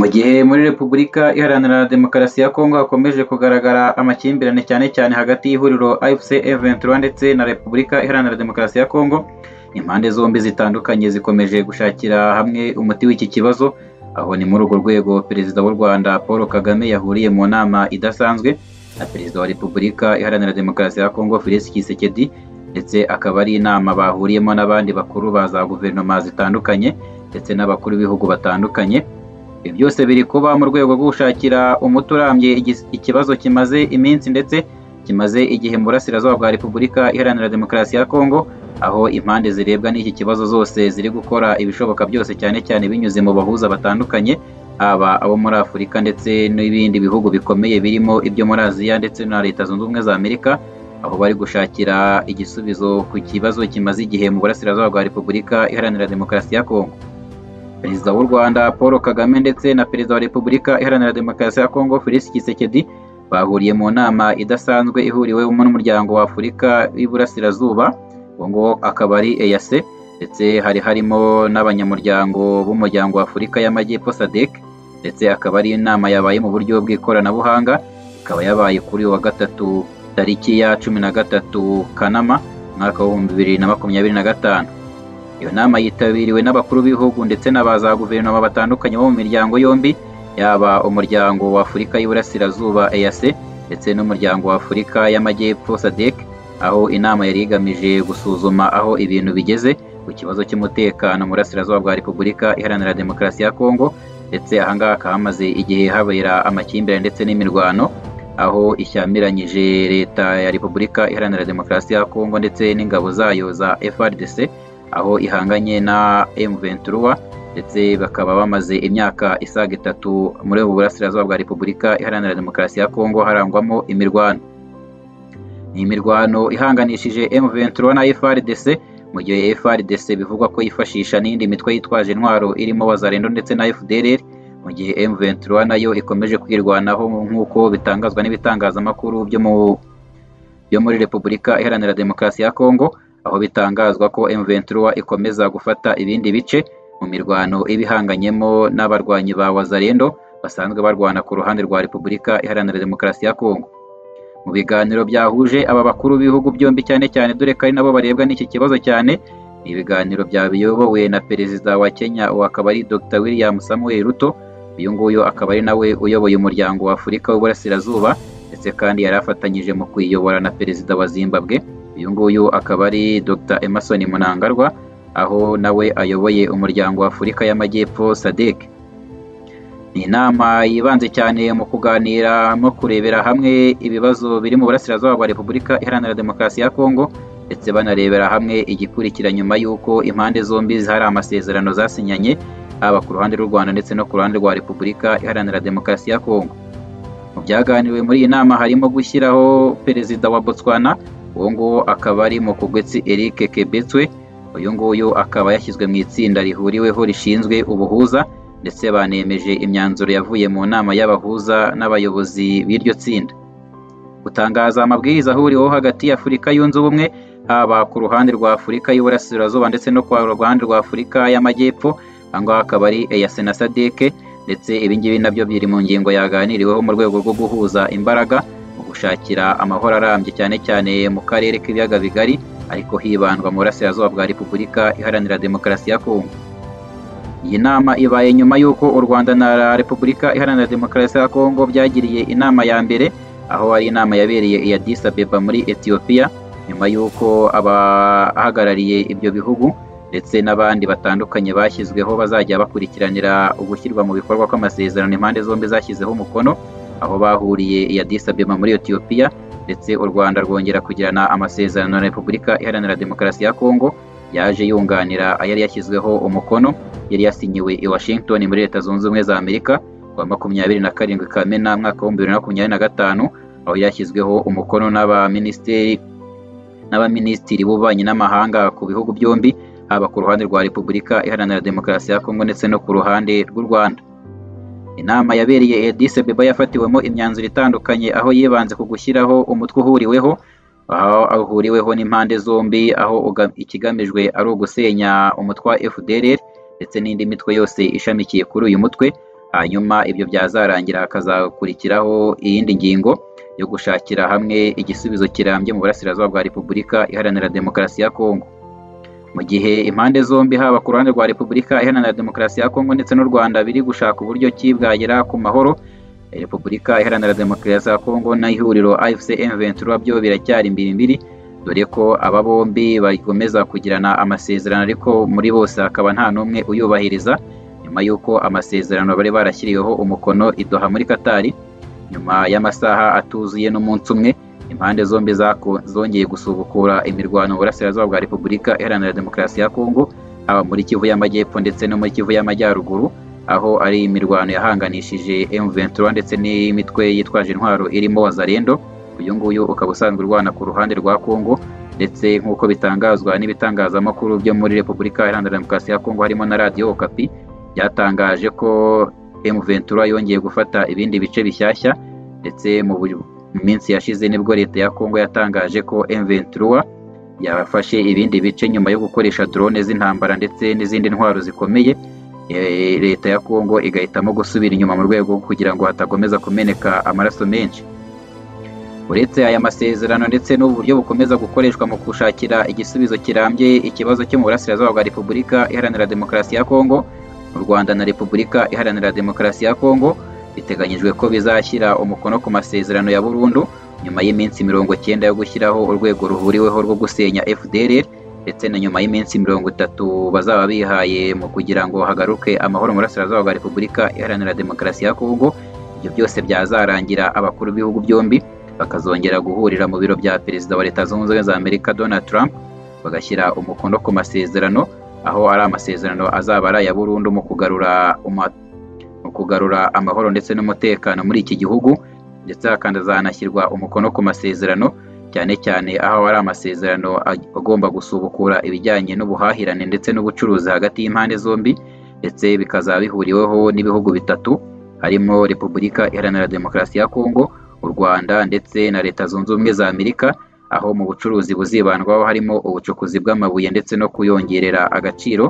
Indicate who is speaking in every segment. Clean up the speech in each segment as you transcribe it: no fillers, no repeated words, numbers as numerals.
Speaker 1: Mu gihe muri Repubulika Iharanira Demokarasi ya Kongo hakomeje kugaragara amakimbirane cyane cyane hagati y'ihuriro AFC M23 ndetse na Repubulika Iharanira Demokarasi ya Kongo, impande zombi zitandukanye zikomeje gushakira hamwe umuti w'iki kibazo. Aho ni muri urwo rwego Perezida w'u Rwanda Paul Kagame yahuriye mu nama idasanzwe na Perezida wa Repubulika Iharanira Demokarasi ya Kongo Felix Tshisekedi, ndetse akaba ari inama bahuriyemo n'abandi bakuru ba za guverinoma zitandukanye ndetse n'abakuru b'ibihugu batandukanye. Ibi byose biri kuba mu rwego rwo gushakira umuti urambye ikibazo kimaze iminsi ndetse kimaze igihe mu burasirazuba bwa Repubulika Iharanira Demokarasi ya Kongo, aho impande zirebwa n'iki kibazo zose ziri gukora ibishoboka byose cyane cyane binyuze mu bahuza batandukanye, haba abo muri Afurika ndetse n'ibindi bihugu bikomeye birimo ibyo muri Aziya ndetse na Leta Zunze Ubumwe za Amerika, aho bari gushakira igisubizo ku kibazo kimaze igihe mu burasirazuba bwa Repubulika Iharanira Demokarasi ya Kongo. Perezida w'u Rwanda Paul Kagame ndetse na Perezida wa Repubulika Iharanira Demokarasi ya Kongo Felix Tshisekedi bahuriye mu nama idasanzwe ihuriwemo n'umuryango wa Afurika y'Iburasirazuba, uwo nguwo akaba ari EAC, ndetse hari harimo n'abanyamuryango b'umuryango wa Afurika y'Amajyepfo SADC, ndetse akaba ari inama yabaye mu buryo bw'ikoranabuhanga, ikaba yabaye kuri uyu wa gatatu tariki ya 13 Kanama umwaka wa 2025. Iyo nama yitabiriwe n'abakuru b'ibihugu ndetse na ba za guverinoma batandukanye bo mu miryango yombi, yaba umuryango wa Afurika y'Iburasirazuba EAC ndetse n'umuryango wa Afurika y'Amajyepfo SADC, aho inama yari igamije gusuzuma aho ibintu bigeze ku kibazo cy'umutekano mu burasirazuba bwa Repubulika Iharanira Demokarasi ya Kongo, ndetse aha ngaha hakaba hamaze igihe habera amakimbirane ndetse n'imirwano, aho ishyamiranyije Leta ya Repubulika Iharanira Demokarasi ya Kongo ndetse n'ingabo zayo za FARDC, aho ihanganye na M23, ndetse bakaba bamaze imyaka isaga 3 muri ubu burasirazuba bwa Repubulika Iharanira Demokarasi ya Kongo harangwamo imirwano. Ni imirwano ihanganishije M23 na FARDC, mu gihe FARDC bivugwa ko yifashisha n'indi mitwe yitwaje intwaro irimo Wazalendo ndetse na FDLR, mu gihe M23 nayo ikomeje kwirwanaho nk'uko bitangazwa n'ibitangazamakuru byo muri Repubulika Iharanira Demokarasi ya Kongo, aho bitangazwa ko M23 ikomeza gufata ibindi bice mu mirwano ibihanganyemo n'abarwanyi ba Wazalendo basanzwe barwana ku ruhande rwa Repubulika Iharanira Demokarasi ya Kongo. Mu biganiro byahuje aba bakuru b'ibihugu byombi cyane cyane dore ko ari nabo barebwa n'iki kibazo cyane, ni ibiganiro byayobowe na Perezida wa Kenya uwo akaba ari Dr William Samuel Ruto, uyu nguyu akaba ari nawe uyoboye umuryango wa Afurika w'Uburasirazuba, ndetse kandi yari afatanyije mu kuyiyobora na Perezida wa Zimbabwe, uyu nguyu akaba ari Dr Emmerson Mnangagwa, aho nawe ayoboye umuryango wa Afurika y'Amajyepfo SADC. Ni inama yibanze cyane mu kuganira no kurebera hamwe ibibazo biri mu burasirazuba bwa Repubulika Iharanira Demokarasi ya Kongo, ndetse banarebera hamwe igikurikira nyuma y'uko impande zombi hari amasezerano zasinyanye, haba ku ruhande rw'u Rwanda ndetse no ku ruhande rwa Repubulika Iharanira Demokarasi ya Kongo. Mu byaganiriwe muri iyi nama harimo gushyiraho Perezida wa Botswana, uwo nguwo akaba ari Mokgweetsi Eric Kebetswe, uyu nguyu akaba yashyizwe mu itsinda rihuriweho rishinzwe ubuhuza, ndetse banemeje imyanzuro yavuye mu nama y'abahuza n'abayobozi b'iryo tsinda. Gutangaza amabwiriza ahuriweho hagati ya Afurika Yunze Ubumwe, haba ku ruhande rwa Afurika y'Uburasirazuba ndetse no ku ruhande rwa Afurika y'Amajyepfo, aha ngaha akaba ari EAC na SADC, ndetse ibi ngibi nabyo biri mu ngingo yaganiriweho mu rwego rwo guhuza imbaraga mu gushakira amahoro arambye cyane cyane mu karere k'ibiyaga bigari, ariko hibandwa mu burasirazuba bwa Repubulika Iharanira Demokarasi ya Kongo. Iyi nama ibaye nyuma y'uko u Rwanda na Repubulika Iharanira Demokarasi ya Kongo byagiriye inama ya mbere, aho ari inama yabereye i Addis Abeba muri Ethiopia, nyuma y'uko abahagarariye ibyo bihugu ndetse n'abandi batandukanye bashyizweho bazajya bakurikiranira ugushyirwa mu bikorwa kw'amasezerano impande zombi zashyizeho umukono, aho bahuriye i Addis Abeba muri Ethiopia, ndetse u Rwanda rwongera kugirana amasezerano na Repubulika Iharanira Demokarasi ya Kongo yaje yunganira ayari yashyizweho umukono, yari yasinyiwe i Washington muri Leta Zunze Ubumwe za Amerika kuwa 27 Kamena mwaka wa 2025, aho yashyizweho umukono n'abaminisitiri b'ububanyi n'amahanga ku bihugu byombi, haba ku ruhande rwa Repubulika Iharanira Demokarasi ya Kongo ndetse no ku ruhande rw'u Rwanda. Inama yabereye Addis Abeba yafatiwemo imyanzuro itandukanye, aho yibanze ku gushyiraho umutwe uhuriweho, aho ahuriweho n'impande zombi, aho ikigamijwe ari ugusenya umutwe wa FDLR ndetse n'indi mitwe yose ishamikiye kuri uyu mutwe, Hanyuma ibyo byazarangira hakazakurikiraho iyindi ngingo yo gushakira hamwe igisubizo kirambye mu burasirazuba bwa Repubulika Iharanira Demokarasi ya Kongo. Mu gihe impande zombi haba ku ruhande rwa Repubulika Iharanira Demokarasi ya Kongo ndetse n'u Rwanda biri gushaka uburyo ki bwagera ku mahoro, Repubulika Iharanira Demokarasi ya Kongo n'ihuriro AFC M23 byo biracyari imbirimbiri, dore ko aba bombi bakomeza kugirana amasezerano ariko muri bose hakaba nta n'umwe uyubahiriza, nyuma y'uko amasezerano bari barashyiriweho umukono i Doha muri Katari. Nyuma y'amasaha atuzuye n'umunsi umwe, impande zombi zongeye gusubukura imirwano mu burasirazuba bwa Repubulika Iharanira Demokarasi ya Kongo, haba muri Kivu y'Amajyepfo ndetse no muri Kivu y'Amajyaruguru, aho ari imirwano yahanganishije M23 ndetse n'imitwe yitwaje intwaro irimo Wazalendo. Uyu nguyu ukaba usanzwe urwana ku ruhande rwa Kongo, ndetse nk'uko bitangazwa n'ibitangazamakuru byo muri Repubulika Iharanira Demokarasi ya Kongo harimo na Radio Okapi, byatangaje ko M23 yongeye gufata ibindi bice bishyashya, ndetse mu minsi yashize nibwo leta ya Kongo yatangaje ko M23 yafashe ibindi bice nyuma yo gukoresha drone z'intambara ndetse n'izindi ntwaro zikomeye. Leta ya Kongo igahitamo gusubira inyuma mu rwego kugira ngo hatakomeza kumeneka amaraso menshi. Uretse aya masezerano ndetse n'ubu buryo bukomeza gukoreshwa mu gushakira igisubizo kirambye ikibazo cyo mu burasirazuba bwa Repubulika Iharanira Demokarasi ya Kongo, u Rwanda na Repubulika Iharanira Demokarasi ya Kongo biteganyijwe ko bizashyira umukono ku masezerano ya burundu nyuma y'iminsi 90 yo gushyiraho urwego ruhuriweho rwo gusenya FDLR, ndetse na nyuma y'iminsi 30 bazaba bihaye mu kugira ngo hagaruke amahoro mu burasirazuba bwa Repubulika Iharanira Demokarasi ya Kongo. Ibyo byose byazarangira abakuru b'ibihugu byombi bakazongera guhurira mu biro bya Perezida wa Leta Zunze Ubumwe za Amerika Donald Trump, bagashyira umukono ku masezerano, aho ari amasezerano azaba ari aya burundu mu kugarura amahoro ndetse n'umutekano muri iki gihugu, ndetse hakazanashyirwa umukono ku masezerano cyane cyane aho ari amasezerano agomba gusubukura ibijyanye n'ubuhahirane ndetse n'ubucuruzi hagati y'impande zombi, ndetse bikazaba bihuriweho n'ibihugu bitatu harimo Repubulika Iharanira Demokarasi ya Kongo, u Rwanda ndetse na Leta Zunze Ubumwe za Amerika, aho mu bucuruzi buzibandwaho harimo ubucukuzi bw'amabuye ndetse no kuyongerera agaciro.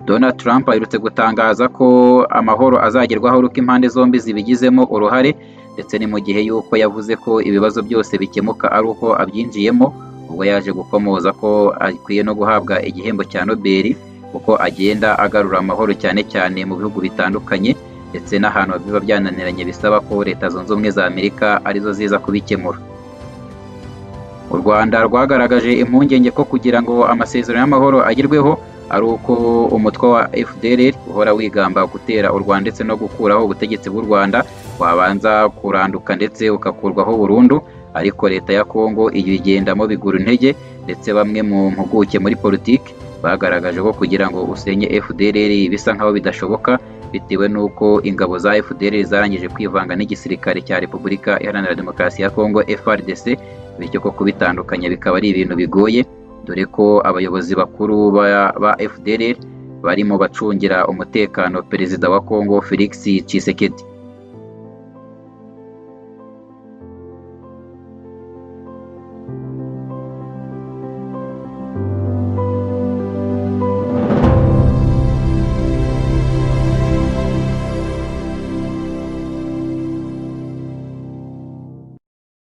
Speaker 1: Donald Trump aherutse gutangaza ko amahoro azagerwaho uko impande zombi zibigizemo uruhare, ndetse ni mu gihe y'uko yavuze ko ibibazo byose bikemuka ari uko abyinjiyemo, ubwo yaje gukomoza ko akwiye no guhabwa igihembo cya Nobel kuko agenda agarura amahoro cyane cyane mu bihugu bitandukanye, ndetse n'ahantu biba byananiranye bisaba ko Leta Zunze Ubumwe za Amerika arizo ziza kubikemura. U Rwanda rwagaragaje impungenge ko kugira ngo amasezerano y'amahoro agerweho ari uko umutwe wa FDLR uhora wigamba gutera u Rwanda ndetse no gukuraho ubutegetsi bw'u Rwanda wabanza kuranduka ndetse ugakurwaho burundu, ariko leta ya Kongo ibigendamo bigura intege, ndetse bamwe mu mpuguke muri politiki bagaragaje ko kugira ngo usenye FDLR bisa nkaho bidashoboka, bitewe n'uko ingabo za FDLR zarangije kwivanga n'igisirikare cya Repubulika Iharanira Demokarasi ya Kongo FARDC, bityo ko kubitandukanya bikaba ari ibintu bigoye, dore ko abayobozi bakuru ba FDLR barimo bacungira umutekano Perezida wa Kongo Felix Tshisekedi.